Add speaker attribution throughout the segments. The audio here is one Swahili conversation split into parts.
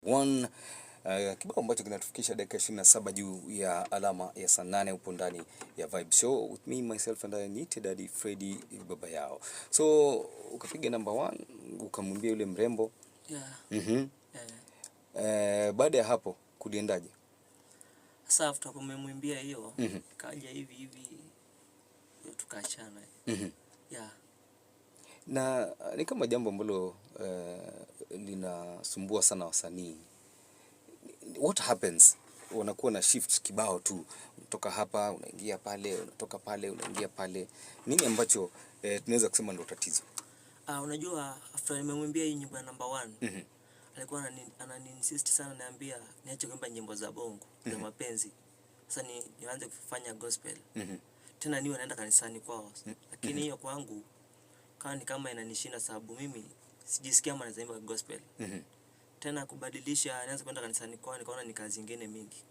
Speaker 1: One kibao ambacho kinatufikisha dakika 27 juu ya alama ya saa 8 upo ndani ya Vibe Show with me, myself and I, Nite Daddy Freddy baba yao. So ukapiga number one, ukamwambia yule mrembo.
Speaker 2: Yeah. Yeah.
Speaker 1: Baada ya hapo kuliendaje?
Speaker 2: Sasa after kumemwimbia hiyo, kaja hivi hivi tukaachana. Yeah.
Speaker 1: Na ni kama jambo ambalo linasumbua sana wasanii. What happens? Wanakuwa na shift kibao tu, unatoka hapa unaingia pale, unatoka pale unaingia pale. Nini ambacho tunaweza kusema ndio tatizo?
Speaker 2: Unajua after nimemwimbia hii nyimbo ya number 1, alikuwa anani insist sana, niambia niache kuimba nyimbo za bongo za mapenzi. Sasa nianze kufanya gospel. Tena niwe naenda kanisani kwao. Lakini hiyo kwangu kama ni kama inanishinda, sababu mimi sijisikii kama naweza imba gospel. Tena kubadilisha nianze kwenda kanisani kwao, nikaona ni kazi nyingine mingi.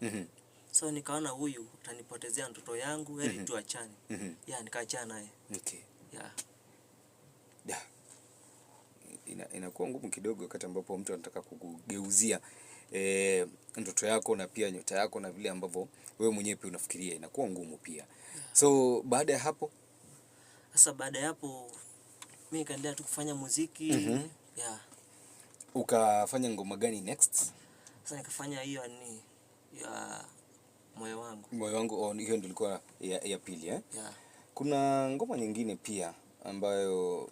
Speaker 2: So nikaona huyu atanipotezea mtoto yangu, heri tuachane. Yeah, nikaachana naye.
Speaker 1: Okay.
Speaker 2: Yeah.
Speaker 1: Yeah. Inakuwa ngumu kidogo wakati ambapo mtu anataka kukugeuzia ndoto yako na pia nyota yako na vile ambavyo wewe mwenyewe pia unafikiria, inakuwa ngumu pia.
Speaker 2: Yeah.
Speaker 1: So baada ya hapo,
Speaker 2: sasa baada ya hapo mimi nikaendelea tu kufanya muziki. Yeah.
Speaker 1: Ukafanya ngoma gani next?
Speaker 2: Sasa nikafanya hiyo ni ya Moyo Wangu.
Speaker 1: Moyo Wangu, oh, hiyo ndio ilikuwa ya pili, eh?
Speaker 2: Yeah.
Speaker 1: Kuna ngoma nyingine pia ambayo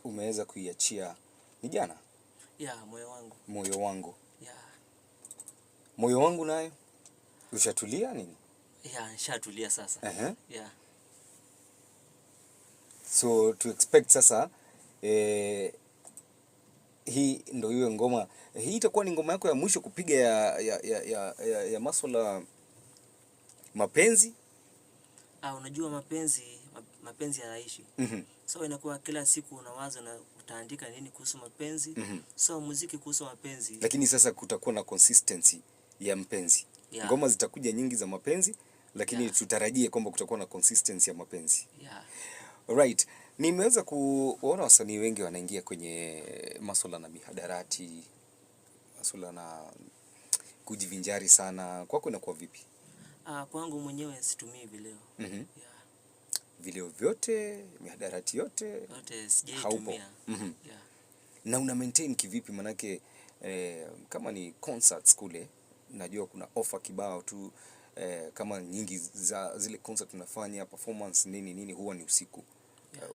Speaker 1: umeweza kuiachia ni jana?
Speaker 2: Yeah, Moyo Wangu.
Speaker 1: Moyo Wangu.
Speaker 2: Yeah.
Speaker 1: Moyo Wangu nayo ushatulia nini?
Speaker 2: Yeah, nishatulia sasa. Yeah.
Speaker 1: So to expect sasa hii ndio iwe ngoma. Hii itakuwa ni ngoma yako ya mwisho kupiga ya masuala mapenzi?
Speaker 2: Unajua mapenzi yanaishi. So inakuwa kila siku unawaza na utaandika nini kuhusu mapenzi. So muziki kuhusu mapenzi.
Speaker 1: Lakini sasa kutakuwa na consistency ya mpenzi.
Speaker 2: Yeah.
Speaker 1: Ngoma zitakuja nyingi za mapenzi, lakini
Speaker 2: Yeah.
Speaker 1: tutarajie kwamba kutakuwa na consistency ya mapenzi.
Speaker 2: Yeah.
Speaker 1: Right. Nimeweza kuona wasanii wengi wanaingia kwenye masuala na mihadarati, masuala na kujivinjari sana. Kwako inakuwa vipi?
Speaker 2: Kwangu mwenyewe situmii vileo. Yeah.
Speaker 1: Vileo vyote, mihadarati yote,
Speaker 2: yote sijaitumia.
Speaker 1: Haupo.
Speaker 2: Yeah.
Speaker 1: Na una maintain kivipi? Manake kama ni concerts kule, najua kuna offer kibao tu, kama nyingi za zile concert tunafanya performance nini nini huwa ni usiku.